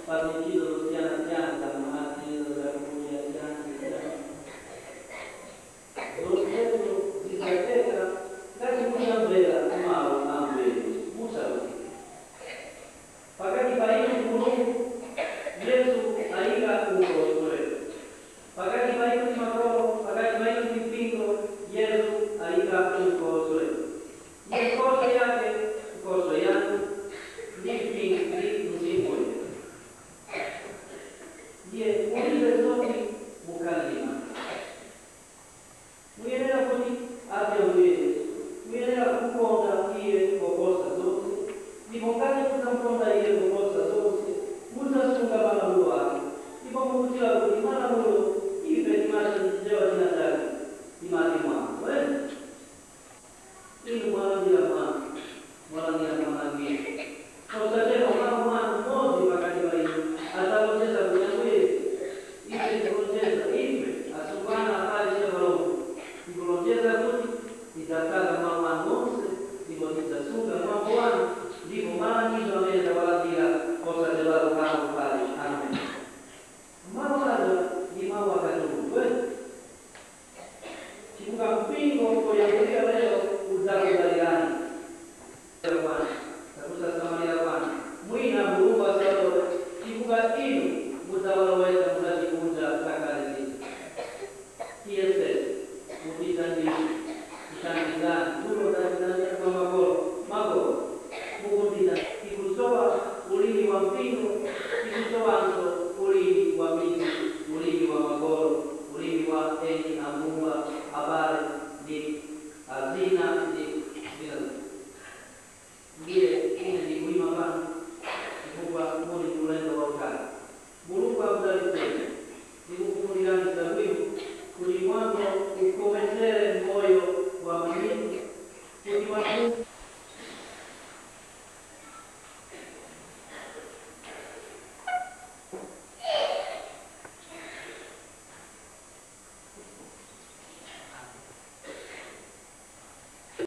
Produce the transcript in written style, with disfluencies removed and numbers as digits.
Pazintchito zosiyanasiyana za madzi, zakudya, chani chani, zonsezo zidzatheka ngati mudzamvera mawu a Ambuye Yesu, musavutike. Pakati pa inu ndi Mulungu, Yesu ayika unkhoswe. Pakati pa inu ndi makolo, pakati pa inu ndi mpingo, Yesu ayika unkhoswe. Ndiye nkhoswe yake, nkhoswe yanu ndi mpingo ndi Mzimu Woyera. Ndiye mulibe zoti mukhalima, muyenera kuti ati Ambuye Yesu, muyenera kukonda iye koposa zonse, ndipo ngati mudzamukonda iye koposa zonse, mudzasunga malamulo ake. Ndipo mukudziwa kuti malamulo ife timacha Chichewa china chake timati mwambo. Inu mwalandira mwambo, mwalandira malangizo. Posachedwa mwana mwana mmodzi pakati pa inu adzalonjeza kuti, "Ambuye, ife tikulonjeza, ife asungwana apali chapalombo tikulonjeza kuti tidzatsata mawu anu onse ndipo tidzasunga mwambo wanu ndipo malangizo amene tawalandira posachedwako pano pali." Amen. Mawu aja ndi mawu akatundu kweli, chifukwa mpingo poyambirira lero udzakudalirani kwanu, takusasamalira kwanu. Mwina Mulungu asalole, chifukwa inu mudzawalowetsa muzachikunja zakale zija. Tiyesese mutithandize, kuthandizani tulo thandizani kwa makolo makolo mukundita. Tikusowa ulimi wa mpingo, tikusowanso ulimi wa midzi, ulimi wa makolo, ulimi wa eni ambumba, abale ndi azina ndi zina. Ndiye ine ndikuyima pano chifukwa muli ndi ulendo wautali. Mulungu akudalitseni, ndikukufunirani zabwino kuti mwambo ukometsere moyo wa mamidzi kuti wanthu